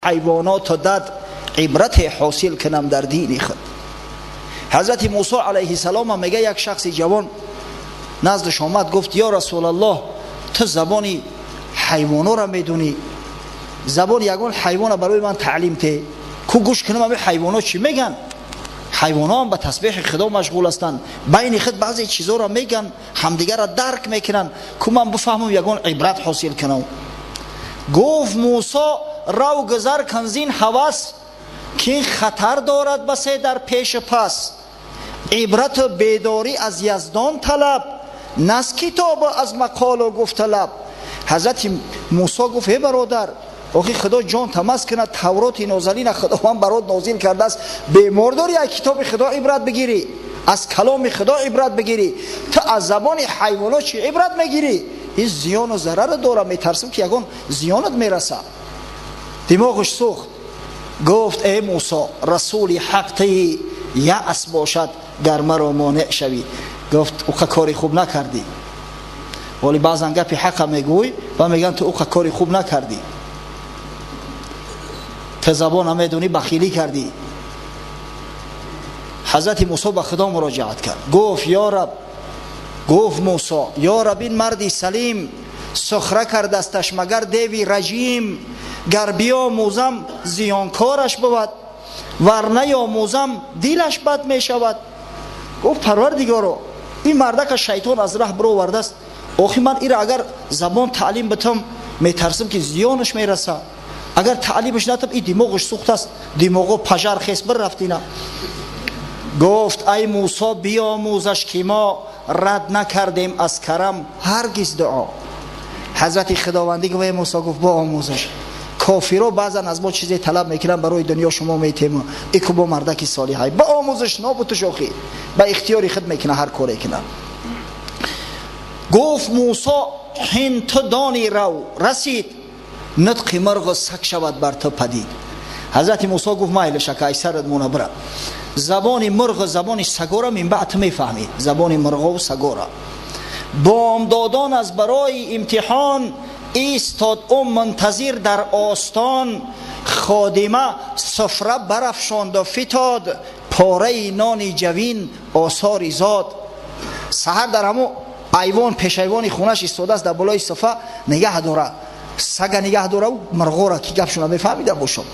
ҳайвоноту дад ибрате ҳосил кунам дар дини худ. Ҳазрати Мусо алайҳиссалом мега як шахси ҷавон наздаш омад, гуфт: ё Расулаллоҳ, ту забони ҳайвонора медонӣ, забони ягон ҳайвона барои ман таълим те, ку гӯш кунам ами ҳайвоно чӣ меган. Ҳайвонон ба тасбеҳи худо машғул ҳастанд, байни худ баъзе чизоро меган, ҳамдигарро дарк мекунанд, ку ман бифаҳмам ягон ибрат ҳосил кунам. Гуфт Мусо: рав гузар кун зин ҳавас, ки ин хатар дорад басе дар пешу пас. Ибрату бедорӣ аз Яздон талаб, на аз китобу аз мақолу гуфталаб. Ҳазрати Мусо гуфт: э бародар, охи Худо ҷон тамаз кунад, Тавроти нозалина Худованд барот нозил кардааст, бемор дорӣ аз китоби Худо ибрат бигирӣ, аз каломи Худо ибрат бигирӣ, ту аз забони ҳайвоно чӣ ибрат мегирӣ? Ин зиёну зарар дорам, метарсам ки ягон зиёнат мерасад. Димоғаш сӯхт, гуфт: э Мусо, расули ҳақ тии, яъс бошад гар маро монеъ шавӣ. Гуфт: уқа кори хуб накардӣ. Вале баъзан гапи ҳақа мегӯй ва мегӯянд ту уқа кори хуб накардӣ, ту забона медонӣ, бахилӣ кардӣ. Ҳазрати Мусо ба Худо муроҷиат кард, гуфт: ё Раб, гуфт Мусо: ё Раб, ин марди салим сухра кардасташ магар деви раҷим, гар биомӯзам зиёнкораш бувад, вар наёмӯзам дилаш бад мешавад. Гуфт: Парвардигоро, ин мардака шайтон аз раҳ бировардааст, охи ман ира агар забон таълим битам метарсам ки зиёнаш мерасад, агар таълимаш натам и димоғаш сӯхтааст, димоғо пажар хес бирафт ина. Гуфт: ай Мусо, биомӯзаш ки мо рад накардем аз карам ҳаргиз дуо. Ҳазрати Худовандӣ гуфт: эй Мусо, гуфт бо омӯзаш. Кофиро баъзан аз мо чизе талаб мекунанд, барои дунё шумо метему, ику бо мардаки солиҳай ба омӯзаш нобутуш, охи ба ихтиёри худ мекуна ҳар коре куна. Гуфт Мусо: ҳин ту дони рав расид, нутқи мурғу саг шавад бар ту падид. Ҳазрати Мусо гуфт: майлаш ака, ай сарат мона бира, забони мурғу забони сагора минбаъд ту мефаҳмӣ, забони мурғову сагора. Бомдодон аз барои имтиҳон истод ӯ мунтазир дар остон, ходима суфра барафшонду фитод, пораи нони ҷавин осори зод. Саҳар дар ҳамун айвон, пешайвони хонаш истодааст, дар болои суфа нигаҳ дора, сага нигаҳ дора, мурғора ки гапшона мефаҳмида бошад.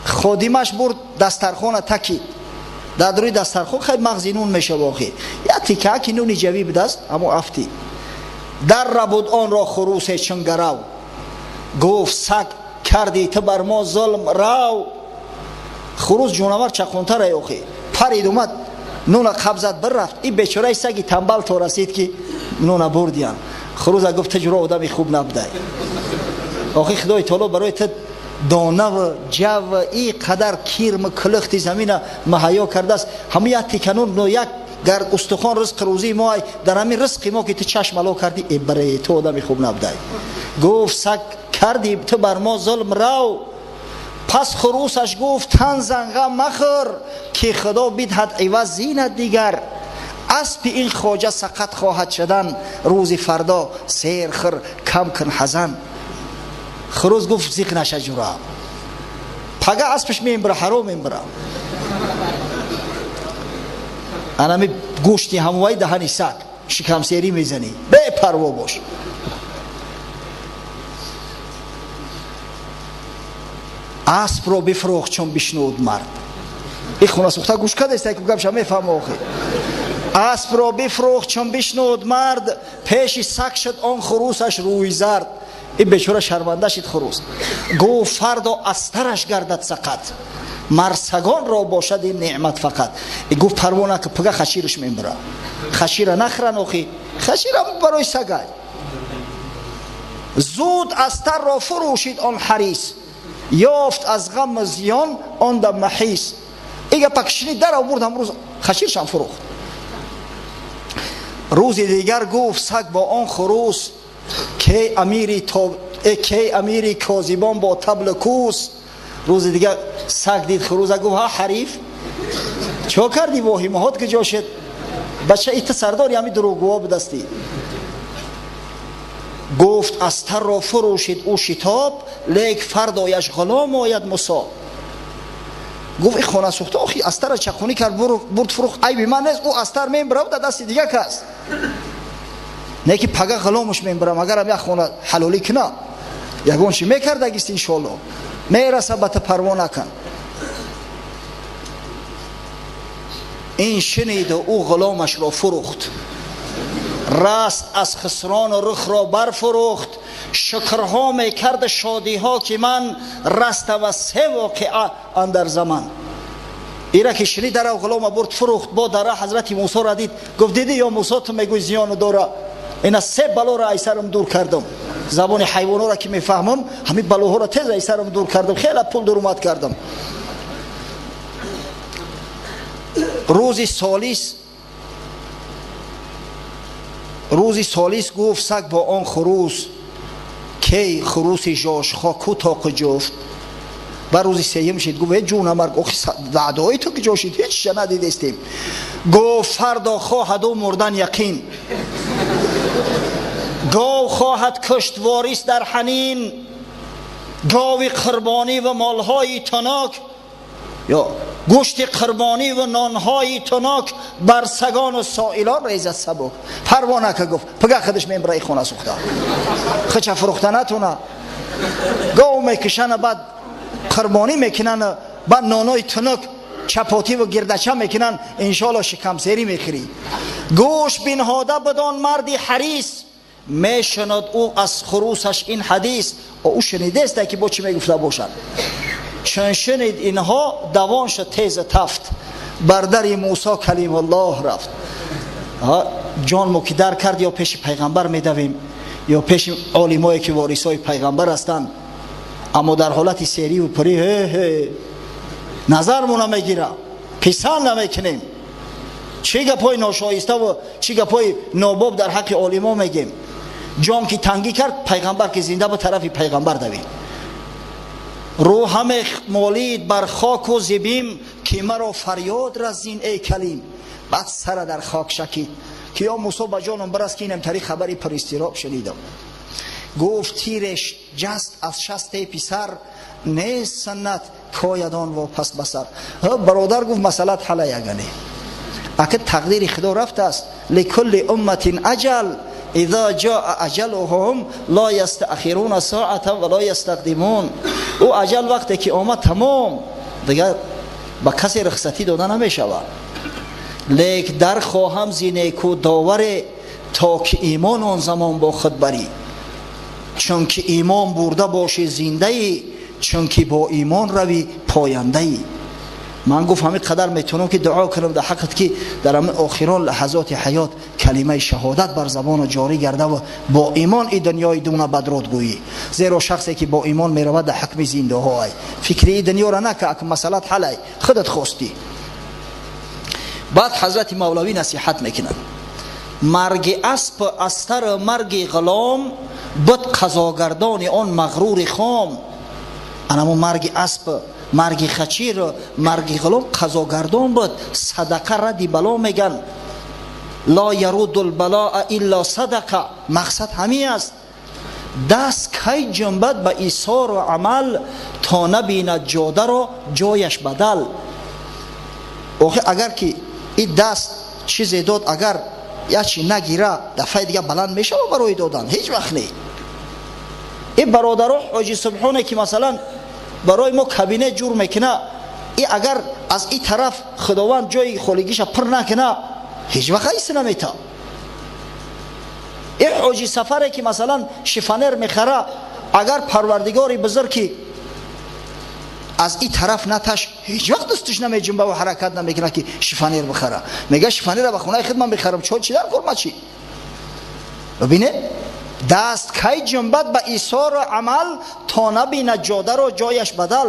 Ходимаш бурд дастархона такид, дар рӯи дастархон хай мағзи нун мешава, охи як тикааки нуни ҷавӣ будааст, ҳамун афтид. Дарра буд онро хурусе чун гарав, гуфт: саг кардӣ ту бар мо зулм рав. Хурус ҷонавар чақонтара, охи парид омад нуна қабзад бирафт. Ин бечораи саги тамбал то расид ки нуна бурдиян. Хуруза гуфт: ту ҷуро одами хуб набудай, охи Худои таоло барои ту донаву ҷав и қадар кирму кулухти замина маҳайё кардааст, ҳамун як тика нун, як гар устухон ризқи рӯзии мо, ай дар ҳамин ризқи мо ки ту чашм ало кардӣ, эбаре ту одами хуб набудай. Гуфт: саг кардӣ ту бар мо зулм рав. Пас хурусаш гуфт: тан занға махӯр, ки Худо бидҳад иваз зинат дигар. Аспи ин хоҷа сақат хоҳад шудан, рӯзи фардо сер хӯр, кам кун ҳазан. Хурус гуфт: зиқ наша ҷура, пага аспаш мембира, ҳаром мембира. Анами гӯшти ҳамвай даҳани саг шикамсерӣ мезанӣ, бепарво бош. Аспро бифурӯхт чун бишнуд мард. И хонасӯхта гӯш кардест, ки гапша мефаҳма охи. Аспро бифурӯхт чун бишнуд мард, пеши саг шуд он хурусаш рӯи зард. Ин бечора шарманда шид хурус. Гуфт: фардо астараш гардад сақат, марсагонро бошад ин неъмат фақат. Гуфт: парво нака, пага хашираш мембира. Хашира нахӯран охи, хашира барои сагай. Зуд астарро фурӯшид он ҳарис, ёфт аз ғаму зиён он дам маҳис. Ига пакшини дар овурд, ҳамрӯз хаширшам фурӯхт. Рӯзи дигар гуфт саг бо он хурус: кей амири козибон бо таблу кӯс. Рӯзи дигар саг дид хуруза, гуфт: ҳа ҳариф, чо кардӣ, воҳимаҳот куҷо шуд? Бача, и ту сардори ҳами дурӯғгӯҳо будастӣ. Гуфт Гуфт астар ро фурӯшид ӯ шитоб, лек фардояш ғулом ояд мусо. Гуфт ин хона сӯхта, охи астара чақхонӣ кард, бурд фурӯхт, айби ман нест, ӯ астар мебарам дар дасти дига кас. Не ки пага ғуломаш мебарам, агарам як хона ҳалолӣ кунам, ягон чи мекардагист иншоалло, мераса ба ту, парво накун. Ин шуниду ӯ ғуломашро фурӯхт, раст аз хусрону рухро барфурӯхт, шукрҳо мекард шодиҳо ки ман растам аз се воқеа андар заман. Ира ки шунид дарав ғулома бурд фурӯхт, бо дара ҳазрати Мусоро дид, гуфт дидӣ ё Мусо, ту мегӯй зиёну дора, ина се балоро ай сарам дур кардам, забони ҳайвонҳоро ки мефаҳмам, ҳамин балоҳоро тез ай сарам дур кардам, хеле пул дурумад кардам. Рӯзи солис гуфт саг бо он хурӯс, кей хурӯси жошхо ку тоқу ҷуфт. Ба рӯзи сеюм шид, гуфт э ҷунамарг, охи ваъдаҳои ту ки ҷо шид, ҳеҷ чиза надидестем. Гуфт фардо хоҳад ӯ мурдан яқин, гов хоҳад кушт ворис дар ҳанин, гови қурбонӣ ва молҳои тунок, ё гӯшти қурбонӣ ва нонҳои тунок бар сагону соилон резад сабук. Парво нака, гуфт пага худаш мебара и хона сӯхта, хича фурӯхта натуна, гов мекушана, баъд қурбонӣ мекунанд, баъд нонои тунук чапотӣ ва гирдача мекунанд, иншоалло шикамсерӣ мехӯрӣ. Гӯш бинҳода бидон марди ҳарис, мешунад ӯ аз хурӯсаш ин ҳадис. Ӯ шунидест ки бо чӣ мегуфта бошад. Чун шунид инҳо давон шуд теза тафт, бар дари Мусо калимуллоҳ рафт. Ҷон мо ки дар кард, ё пеши пайғамбар медавем, ё пеши олимое ки ворисҳои пайғамбар ҳастанд, аммо дар ҳолати сериву пурӣ ҳе назармон намегира, писанд намекунем, чӣ гапҳои ношоиставу чӣ гапҳои нобоб дар ҳаққи олимо мегем. Ҷон ки тангӣ кард, пайғамбар ки зинда ба тарафи пайғамбар давид. Рӯҳаме молид бар хоку зибим, ки маро фарёд разин эй калим. Баъд сара дар хок шакид, ки ё Мусо ба ҷоном барас, ки инам тари хабари пуристироб шунидам. Гуфт тиреш ҷаст аз шасте писар, нест саннат кояд он вопас ба сар. Бародар гуфт масъалат ҳала ягане, ака тақдири худо рафтааст. Ликулли умматин аҷал, إذا جاء أجلهم لا يستأخرون ساعة ولا يستقدمون. ӯ аҷал вақте ки омад тамом, дигар ба касе рухсатӣ дода намешавад. Лек дар хоҳам зи неку доваре, то ки имон он замон бо худ барӣ. Чунки имон бурда бошӣ зиндаӣ, чунки бо имон равӣ пояндаӣ. Ман гуфт ҳамин қадар метавонам ки дуо кунам дар ҳаққат, ки дар ҳамин охирон лаҳазоти ҳаёт калимаи шаҳодат бар забону ҷорӣ гарда ва бо имон и дунёи дуна бадрод гӯӣ. Зеро шахсе ки бо имон меравад дар ҳукми зиндаҳо ай. Фикри и дунёро нака, ак масъалат ҳалай, худат хостӣ. Баъд ҳазрати Мавлавӣ насиҳат мекунад: марги асп астар марги ғулом, буд қазогардони он мағрури хом. Анамо марги асп, марги хачир, марги ғулом қазогардон буд. Садақа радди бало меган, ла яруду лбалоа илла садақа. Мақсад ҳамин аст. Даст кай ҷунбад ба исору амал, то набинад ҷодаро ҷояш бадал. Охи агар ки ин даст чизе дод, агар як чи нагира, дафъаи дига баланд мешава барои додан, ҳеҷ вақт не. Ин бародаро ҳоҷи Субҳоне ки масалан барои мо кабинет ҷур мекуна, и агар аз ин тараф худованд ҷои холигиша пур накуна, ҳеҷ вақт айси намета. Ин ҳоҷи Сафаре ки масалан шифонер мехара, агар парвардигори бузург ки аз ин тараф наташ, ҳеҷ вақт дасташ намеҷунба ва ҳаракат намекуна ки шифонер бихара. Мега шифонера ба хонаи худ ман мехарам, чо чи дар кор ма чи? Бибинед, даст кай ҷунбад ба исору амал, то набинад ҷодаро ҷояш бадал.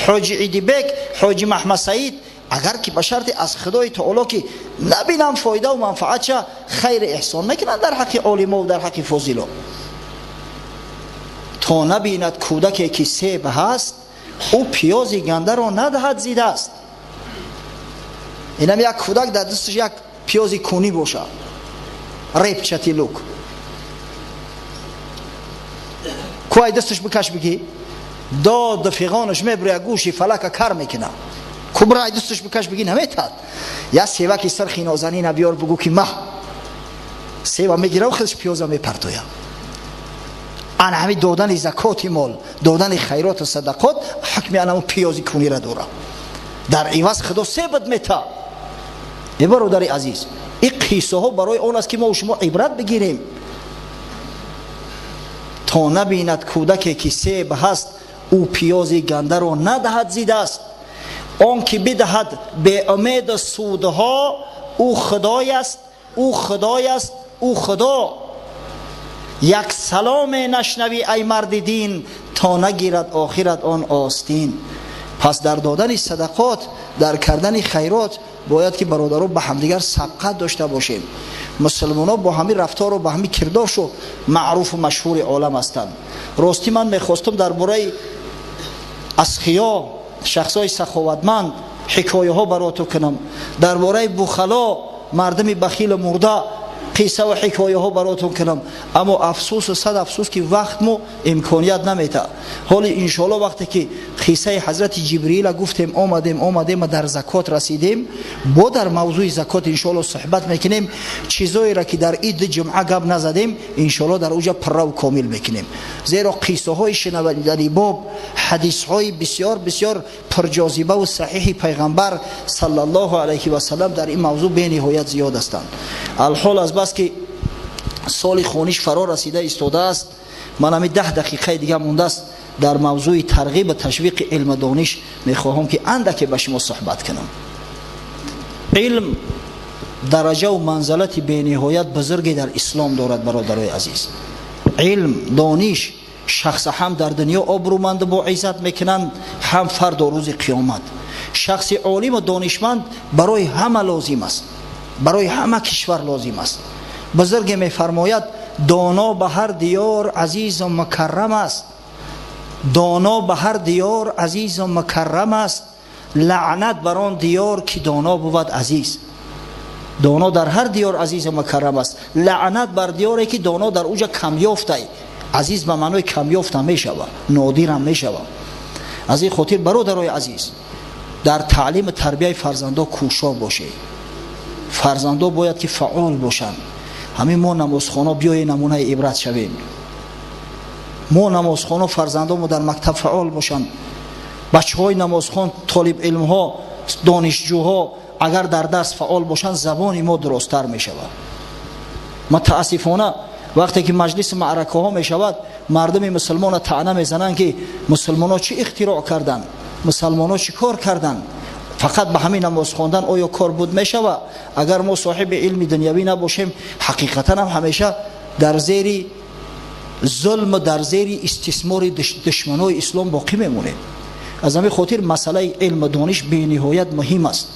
Ҳоҷи Идибек, ҳоҷи Маҳмадсаид агар ки ба шарти аз Худои Таоло ки набинам фоидаву манфаатша, хайри эҳсон мекунанд дар ҳаққи олимо дар ҳаққи фозило. То набинад кӯдаке ки себ ҳаст, ӯ пиёзи гандаро надиҳад зидааст. Инам як кӯдак дар дасташ як пиёзи кунӣ бошад, репчати лук. Ку ай дасташ бикаш бигӣ, дод фиғонаш мебуря, гӯши фалака кар мекуна. Ку бира ай дасташ бикаш бигӣ, наметад. Я севаки сархи нозанина биёр, бугӯ ки ма сева мегирам, худаш пиёза мепартоя. Ана ҳами додани закоти мол, додани хайроту садақот ҳукми анаму пиёзи кунира дора. Дар иваз худо себат мета. Э бародари азиз, ин қиссаҳо барои он аст ки мо шумо ибрат бигирем, то набинад кӯдаке ки себ ҳаст, ӯ пиёзи гандаро надаҳад зидаст. Он ки бидаҳад беумеду судҳо, ӯ худой аст, ӯ худой аст, ӯ худо. Як саломе нашнавӣ ай марди дин, то нагирад охират он остин. Пас дар додани садақот, дар кардани хайрот бояд ки бародаро ба ҳамдигар сабқат дошта бошем. Мусулмонҳо бо ҳамин рафтору ба ҳамин кирдоршу маъруфу машҳури олам ҳастанд. Ростӣ ман мехостам дар бораи асхиё, шахсҳои саховатманд ҳикояҳо бароту кунам, дар бораи бухало, мардуми бахилу мурда қисса ва ҳикояҳо баротон кунам, аммо афсӯсу сад афсӯс ки вақт мо имконият намета. Ҳоли иншоалло вақте ки қиссаи ҳазрати Ҷибриила гуфтем, омадем ва дар закот расидем, бо дар мавзӯи закот иншоалло суҳбат мекунем. Чизоеро ки дар иди ҷумъа гап назадем, иншоалло дар уҷа пурраву комил мекунем, зеро қиссаҳои шунавандани боб, ҳадисҳои бисёр бисёр пурҷозибаву саҳиҳи пайғамбар саллаллоҳу алайҳи васаллам дар ин мавзӯъ бениҳоят зиёд ҳастанд. Алҳол аз бас ки соли хониш фаро расида истодааст, ман ҳамин 10 дақиқаи дига мондааст, дар мавзӯи тарғиб ва ташвиқи илму дониш мехоҳам ки андаке ба шумо суҳбат кунам. Илм дараҷаву манзалати бениҳоят бузурге дар ислом дорад, бародарои азиз. Илм, дониш шахса ҳам дар дунё обрӯманду бо иззат мекунанд, ҳам фардо рӯзи қиёмат. Шахси олиму донишманд барои ҳама лозим аст, барои ҳама кишвар лозим аст. Бузурге мефармояд: доно ба ҳар диёр азизу мукаррам аст, доно ба ҳар диёр азизу мукаррам аст, лаънат бар он диёр ки доно бувад азиз. Доно дар ҳар диёр азизу мукаррам аст, лаънат бар диёре ки доно дар уҷа камёфтай. Азиз ба маънои камёфта мешавад, нодирам мешавад. Аз ин хотир бародарои азиз, дар таълиму тарбияи фарзандо кӯшо бошед. Фарзандо бояд ки фаъол бошанд. Ҳамин мо намозхоно биёе намунаи ибрат шавем. Мо намозхоно фарзандомо дар мактаб фаъол бошанд. Бачаҳои намозхон, толибилмҳо, донишҷӯҳо агар дар дарс фаъол бошанд, забони мо дурусттар мешавад. Мутаассифона вақте ки маҷлиси маъракаҳо мешавад, мардуми мусулмонро таъна мезананд ки мусулмонҳо чӣ ихтироъ карданд, мусулмонҳо чӣ кор карданд. Фақат ба ҳамин намоз хондан оё кор буд мешавад? Агар мо соҳиби илми дунявӣ набошем, ҳақиқатан ҳам ҳамеша дар зери зулм, дар зери истисмори душманои ислом боқӣ мемонем. Аз ҳамин хотир масъалаи илму дониш бениҳоят муҳим аст.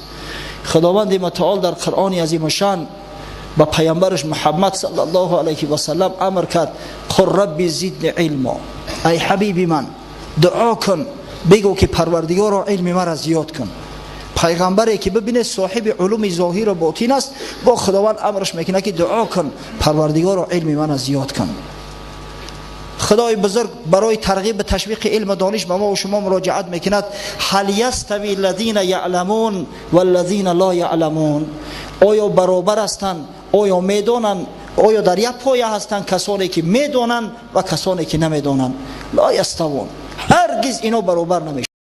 Худованди мутаол дар Қуръони азимушшаън ба пайғамбараш Муҳаммад саллаллоҳу алайҳи васаллам амр кард: қул рабби зидни илмо. Ай ҳабиби ман, дуо кун, бигӯ ки Парвардигоро илми маро зиёд кун. Пайғамбаре ки бибинед соҳиби улуми зоҳиру ботин аст, бо Худованд амраш мекунад ки дуо кун, Парвардигоро илми маро зиёд кун. Худои бузург барои тарғиб ташвиқи илму дониш ба мо шумо муроҷиат мекунад: ҳал ястави аллазина яъламун валлазина ло яъламун. Оё баробар ҳастанд? Оё медонанд? Оё дар як поя ҳастанд касоне ки медонанд ва касоне ки намедонанд? Ло яставун, ҳаргиз ино баробар намешаванд.